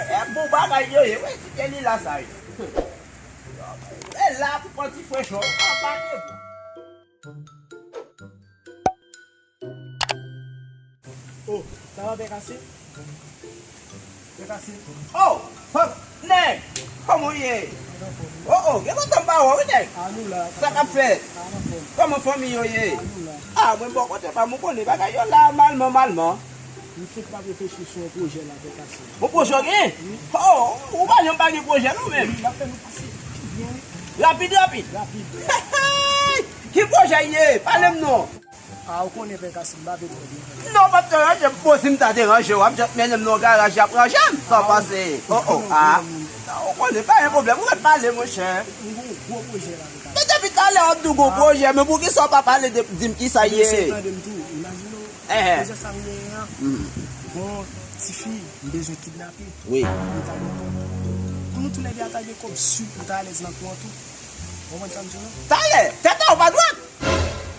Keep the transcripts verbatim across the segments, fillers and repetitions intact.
E bon bagay yo ye, wi, ti Kelly la sa yo. E la pou pran ti frechè, ou pa pale bon. Oh, sa va, Pè Kase? Pè Kase. Oh, nèg, kòman w ye? Oh, oh, gen lontan m pa wè w, wi, nèg. A, nou la. Sa k ap fèt? A, nou la. Kòman fanmi yo ye? A, nou la. A, mwen bò kote pa m, ou konnen bagay yo la, malman, malman. M fèk ap reflechi sou yon pwojè la, Pè Kase. Bon pwojè w gen? Wi. Oh, ou pa janm pa gen pwojè, non, menm. Wi, l ap fè nou pase pi byen, wi. Rapid, rapid. Rapid. Ki pwojè l ye? Pale m non. A, ou konnen, Pè Kase, m pa vle deranje w. Non, w p ap deranje m. Bon, si m ta deranje w, w ap jis mennen m nan yon garaj, y ap ranje m. Sa w panse? Oh, oh, a. Ou konnen, pa gen pwoblèm. Ou ret pale, monchè. M gon gwo pwojè la, Pè Kase. Men depi talè w ap di w gon pwojè, men poukisa w pa pale de, di m kisa l ye? Mesye, tande m tou. Imajine w, pwojè sa m genyen an. Gon tifi, m bezwen kidnape. Wi. Pou nou tou lè de a ta gen kòb si pou ta alèz nan kou an tou. Ou konprann sa m di w lan? Talè, tèt a w pa dwat.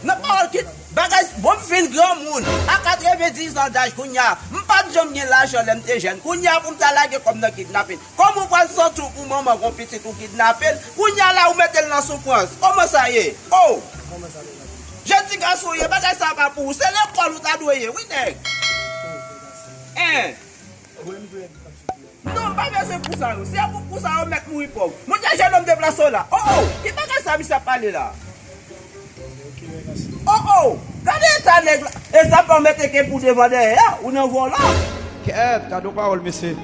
Nan pawòl ki bagay, bon, m fin granmoun, a katrevendiz an daj kounye a, m pa t janm gen lajan lè m te jèn. Kounye a pou m ta lage kòb nan kidnapin. Kòman w pral sòti w pou manman gon pitit ou kidnape l? Kounye a la ou mete l nan soufrans. Kòman sa ye? Oh! Jèn ti gason w ye, bagay sa pa pou ou. Se lekòl ou ta dwe ye, wi nèg. Hein? Non, m pa bezwen kou sa yo. Si se pou kou sa yo, mèt mouri pòv. Monchè, jennonm, deplase w la. Oh, oh! Ki bagay sa misye ap pale la? Oh, oh! Gade eta nèg la. E sa pa w mete ke pou devan dèyè a, ou nan vòlò. Kèt, gade yon pawòl, mesye.